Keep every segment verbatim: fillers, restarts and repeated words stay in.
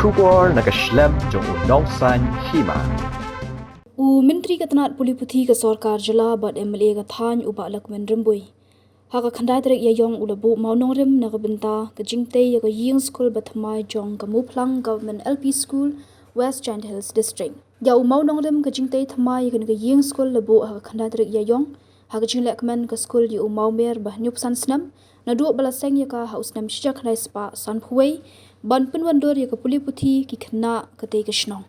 Khubor na ka shlem jong u Nongsaiñ Hima. U Myntri ka tnat pule puthi ka sorkar jylla bad M L A ka thaiñ u Bah Lahkmen Rymbui, ha ka khyndai tarik Ïaïong u la buh mawnongrim na ka bynta ka jingtei ïa ka ïing skul ba thymmai jong ka Muphlang Government L P School, West Jaintia Hills District. Ïa u mawnongrim ka jingtei thymmai ïa kane ka ïing skul la buh ha ka khyndai tarik Ïaïong ha ka jinglehkmen ka skul ïa u mawmer ba hynñiewphew san snem, naduh ba la seng ïa ka ha u snem shi hajar khyndai spah sanphew wei, ban pynwandur ïa ka pule puthi, ki khynnah, ka tei ka shnong.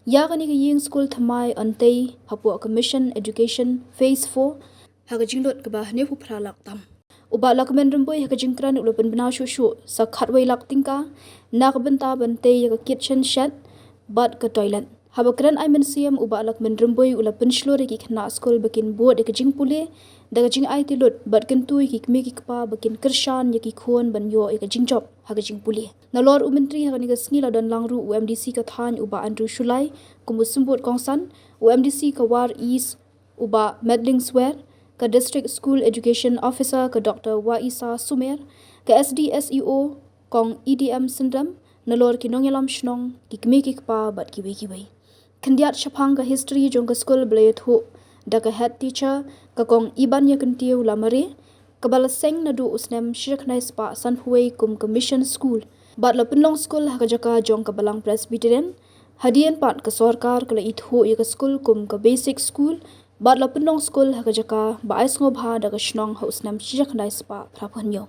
Ïa kane ka ïing skul thymmai yn tei hapoh ka Mission Education Phase four ha ka jinglut kaba hynñiewphew phra lak tam. U Bah Lahkmen Rymbui ha ka jingkren u la pynbna shuh shuh sa khatwei lak tyngka na ka bynta ban tei ïa ka kitchen shed bad ka toilet. Haba kren ai mynsiem, u Bah Lahkmen Rymbui u la pynshlur ïa ki khynnah skul ba kin bud ïa ka jingpule da ka jingaiti lut bad kyntu ïa ki kmie ki kpa ba kin kyrshan ïa ki khun ban ïoh ïa ka jingjop ha ka jingpule. Nalor u Myntri, ha kane ka sngi la don lang ruh u M D C ka thaiñ u Bah Andrew Shullai kum u symbud kongsan, u M D C ka War East u Bah Medlingswer, ka District School Education Officer ka Doctor Waisa Sumer, ka S D S E O Kong E D M Synrem, nalor ki nongïalam shnong, ki kmie ki kpa bad kiwei kiwei. Khyndiat shaphang ka history jong ka skul ba la ïathuh da ka head teacher, ka Kong Ibanïakynthiew Lamare, kaba la seng naduh u snem shi hajar khyndai spah sanphew wei kum ka mission school bad la pynlong skul ha ka jaka jong ka Balang Presbyterian. Hadien pat ka sorkar ka la ithuh ïa ka skul kum ka basic school bad la pynlong skul ha ka jaka ba ai sngewbha da ka shnong ha u snem shi hajar khyndai spah phraphew hynñiew.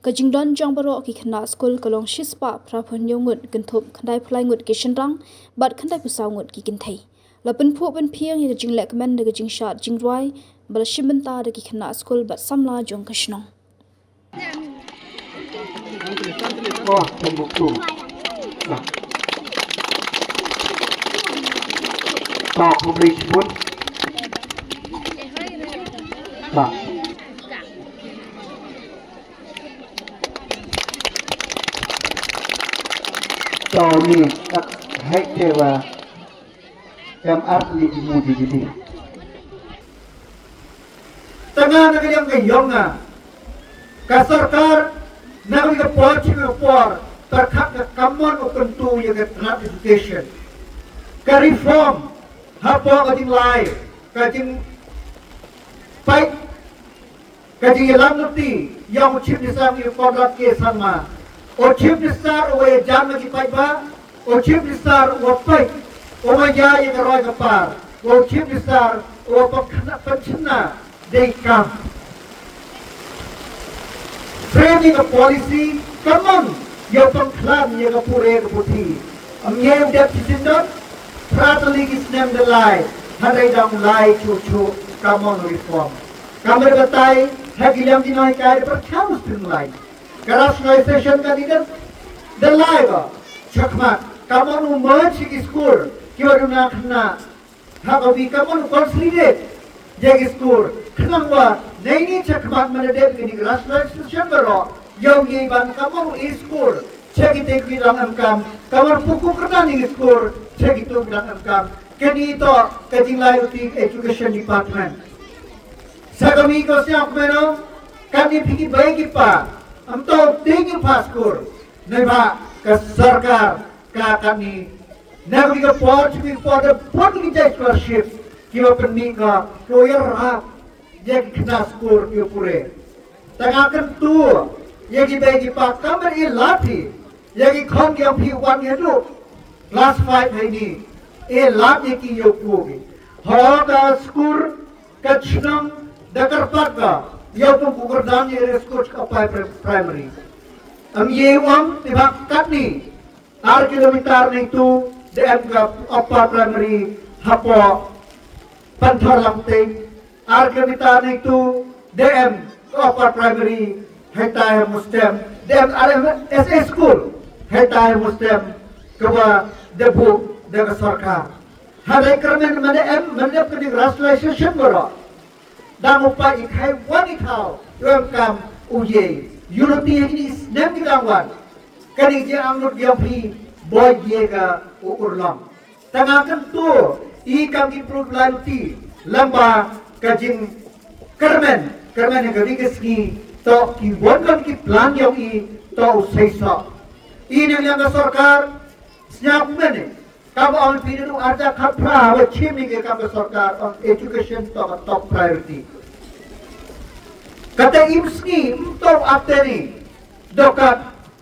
Ka jingdon jong baroh ki khynnah skul ka long shispah phraphew hynñiew ngut, kynthup khyndaiphew lai ngut ki shynrang bad khyndaiphew saw ngut ki kynthei. La pynphuh pynphieng ïa ka jinglehkmen da ka jingshad jingrwai ba la shim bynta da ki khynnah skul bad samla jong ka shnong. Tony, tak, hai, tewa. Em art ni di mu di di di. Tang na ka liang ka ïong nga, ka sorkar na ka por shi ka por pyrkhat ka kamon u kyntu ïa ka tnat education. Ka reform hapoh ka jinglai, ka jingpait, ka jingïalam lynti ïa u Chief Minister, ïa u Conrad K Sangma. U Chief Minister uba ïajan na ki paidbah, u Chief Minister uba peit, uba ïa ïa ka roi ka par, u Chief Minister uba pynkhana pynchna dei kam. Frame ïa ka policy, kamon ïa u pynkhlaiñ ïa ka pule ka puthi. Ym ïa u dep shi syndon, phra tylli ki snem da lai, hynrei dang lai shuh shuh, kamon reform. Ka mut batai ha ki liang ki nonghikai da pyrkhat u stimline. Ka rationalization ka dei da, da lai ba shakhmat, kamon u merge ki skul kiba duna khynnah ha ka wi, kamon u consolidate ïa ki skul, khnang ba naini shakhmat mynta dep kini ka rationalization baroh ïa u ïa ban kamon u e skul sha kitei ki dang em kam, kamon u pynkup kyrdan ïa ki skul sha kitu ki dang em kam. Kane to ka jinglai u ti education department. Sa kami ko siap meno, kane phi ki bai ki pa, ym to dei ki pa skul. Neibhah ka sorkar ka kane, na kane ka por, kane ka por da bun ki jait scholarship kiba pynmih ka, ko ïarap ïa ki khynnah skul ki pule. Tang nga kyntu ïa ki bai ki pa, kamon i lad hi ïa ki khon ki ong phi wan ïa du class five ha ini, i lad ïa ki ïa u pule. Ho ka skul ka chnong da kyrpad ka ïa u pynkup kyrdan ïa ka skul ka upper primary. Ym ïa u ong, te ba katni ar kilometer na itu da em ka upper primary hapoh Panthor Langtei, ar kilometer na itu da em ka upper primary haitai ha Mustem, da em ar em S A school haitai ha Mustem, kaba da buh da ka sorkar. Hynrei kyrmen mynta em, mynta ka dei rationalization baroh. Dang u paid i khai wan i thaw, u em kam u ïei. Unity ha kine ki snem ki dang wan. Ka dei jingangnud ïa phi, boi ïa ka u urlong. Tang nga kyntu i kam ki pynlut lai luti lyngba ka jingkyrmen, kyrmen ha ka ri ka sngi, to ki wan kan ki plan ïong i, to u seisoh. I na liang ka sorkar, Sñiaw mynne, kaba ong phi naduh ar hajar khatphra wa chim ïa ka kam ka sorkar ong education toh ka top priority. Kata im sngi ym toh ateni dokat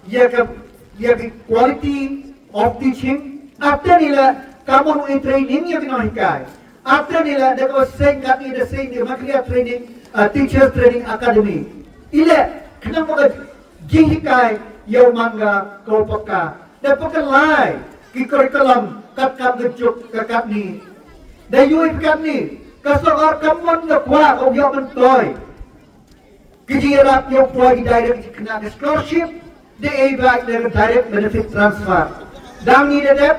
ïa ka, ïa ka quality of teaching, ateni la ka mon u training ïa ki nonghikai. Ateni la da ka seng kat i da seng di Makria Training, uh, Teachers Training Academy. Ile khnang ba ka jinghikai ïa u man ka ko paka. Da paka lai ki curriculum kat kam ka juk ka katni. Da yui katni ka sorkar ka mon da kwa ko ïa mentoi. Ki jingïarap ïa u poi ki direct ki khynnah ka scholarship, da ei ba da direct benefit transfer. Dang ni da dep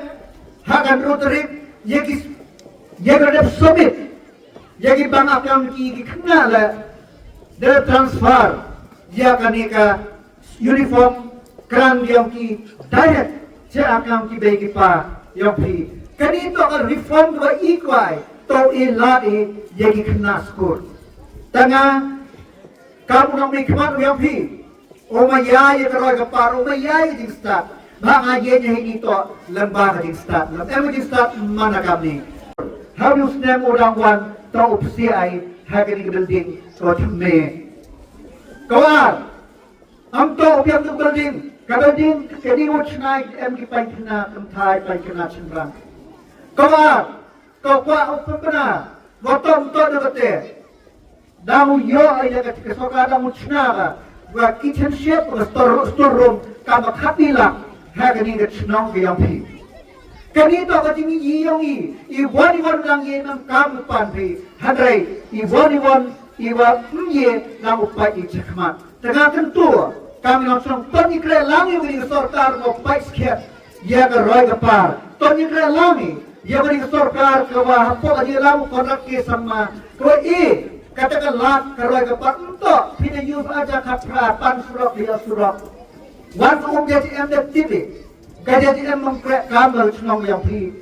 ha kan ru tarik ïa ki, ïa ka dep submit ïa ki bank account ki, ki khynnah la da transfer ïa kane ka uniform grant ïa ki direct sha account ki bei ki pa ïa phi. Kane toh ka reform kaba i kwai toh i lad i ïa ki khynnah skul. Tang nga Kam u nongmihkhmat u ïa phi. U ma ïa ïa ka roi ka par, u ma ïa ïa jingstad. Ba nga ïa ïa hi ni to lem ba ka jingstad. Lem em jingstad mana kam ni. Ha u snem u dang wan to u psi ai ha ka ni ka building to thymme. Ka war. Am to u biang tu building. Ka building ka ni u chnai em ki pain khna kam thai pain khna chimrang. Ka war. Ka kwa u pynbna. Wa to um to na ka te. Dang u ïoh ïa ka, ka sorkar dang u chna ka wa kitchen shed, wa store, store room kaba khatni lak ha kane ka chnong ka ïong phi. Kane to ka jingïohi i wan i wan dang ïa nang kam u pan phi. Hynrei i wan i wan i wa ym ïa nang u pait i chakhmat. Te nga kyntu kam i nong chnong pan i kre lang i wan i sorkar ngo pait skhet. Ïa ka roi ka par. To ngi kre lang i ïa ka ri sorkar ka wa hapoh ka jingïalam u Conrad K Sangma ka wa i kata ka lad ka roi ka par. Ym to phi da ïu ha ja khat phra pan surok ïa surok. Wan ka um J J M da tip i ka J J M mong kre kam la chnong ïa phi.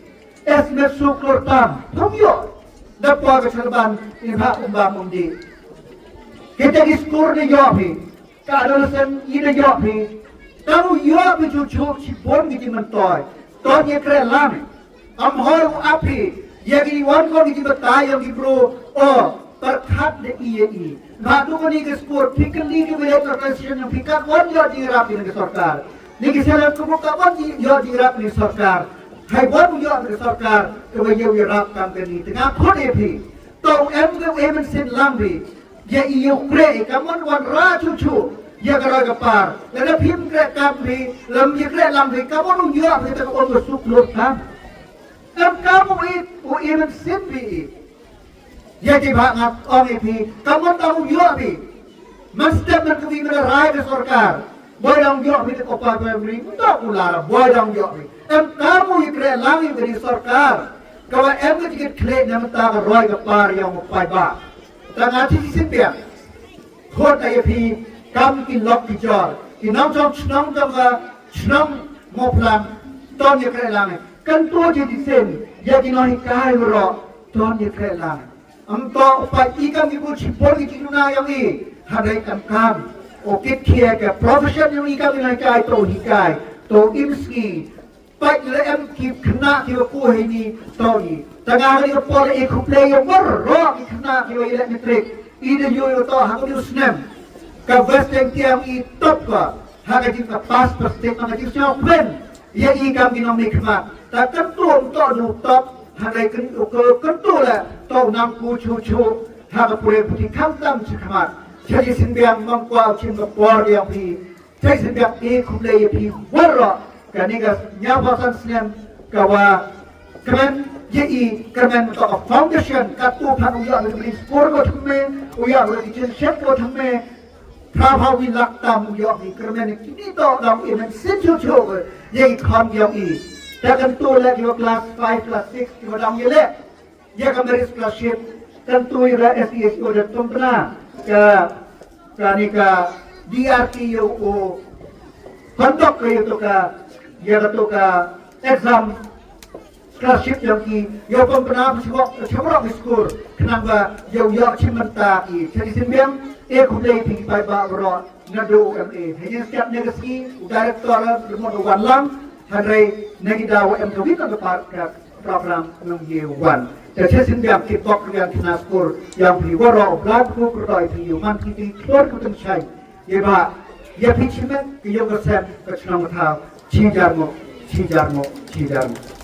Es me su klur tam phang ïoh da poi ka chalban i ha um bam um di. Kita ki skur ni ïoh phi. Ka adolescent i da ïoh phi. Tang u ïoh phi chu chu chi bon ki jingmyntoi. To ngi kre lang. Am hoi u ap phi. Ïa ki wan ko ki jingbatai ïa ki bro. O, pyrkhat da i ïa i. Ba tu ko ni ki skur phi kylli ki wajah translation ïa phi kat wan ïoh jingrap ïa ki sorkar. Ni ki selen ku ka wan ïoh jingrap ïa ki sorkar. Hai wan ïoh ïa ki sorkar. Ka wa ïoh ïarap kam ka ni. Tengah khot ïa phi. To em ke em sin lang phi. Ïa i ïa u kre i ka mon wan ra chu chu ïa ka roi ka par. Lada phim kre kam phi lam ïa kre lang phi ka mon u ïoh phi ta ka on ka suk lut kam. Em kam u i u i men sin phi i. Ïa ki ba nga ong i phi ka mon ta u ïoh phi. Man step man ka wi man rai ka sorkar. Boi dang ïoh phi ta ka pa primary ta u lara boi dang ïoh phi. Em kam u i kre lang i ka ri sorkar. Ka wa em ka tikit khle na mata ka roi ka par ïa u pai ba. Tang a ti sin biang. Khot ai phi kam ki lok ki jor. Ki nong jong chnong jong ka chnong mo plan. Ton ye kre lang. Kan to je di sen. Ya ki nong hikai ro. Ton ye kre lang. Am to pa i kam ki bu chi por ki ki na yang i. Hadai kam kam. O kit khia ka profession yang i kam ki nong hikai to hikai. To im sngi. Pait le em ki khynnah ki ba ku hei ni to ni. Tang nga ni ka por e khublei ïa waroh ki khynnah ki ba ïa leh matric. I da ïoh ïa to ha ka u snem. Ka West Jaintia i top ka ha ka jing ka pass percentage ha ka jing sñiaw kmen. Ïa i kam ki nongmihkhmat. Ta kyntu to nu top ha ka kyntu le to nang ku chu chu ha ka pule puthi khamtam chi khmat. Cha ji sin biang mong kwah u chim ka por ïa phi. Te sien biang i khublei ïa phi waroh kane ka hynñiewphew san snem ka wa kmen ïa i kmen to ka foundation ka tu phan u ïa ri spor ko thymme u ïa ri kitchen shed ko thymme. Phra phew wi lak tam u ïa i kmen kini to dang i men sin chu chu ïa i kham ïa i. Te kan tu le ki wa class five class six ki wa dang ïa le. Ïa ka merit scholarship kan tu ïa ka S E S O da tumpna ka ka ni ka D R T ïa u conduct ka ïa tu ka ïa ka tu ka exam scholarship ïa ki ïa u tumpna phi sibok sibok skur khnang ba ïa u ïa chim mynta ki. Jadi sien biang e khublei phi ki paidbah baroh naduh u M A. Hynrei step ne ka ski u director remote wan lang. Hynrei na ki daw em ka wi ka par ka program nong ye wan. Te che sin biang ki bok yang kina skur yang phi waro bla ku ku doi phi yu man ki ti klor ku teng shai. Ye ba ye phi chi me ki yong ka sem ka chnong ka thaw chi jar mo chi jar mo chi jar mo.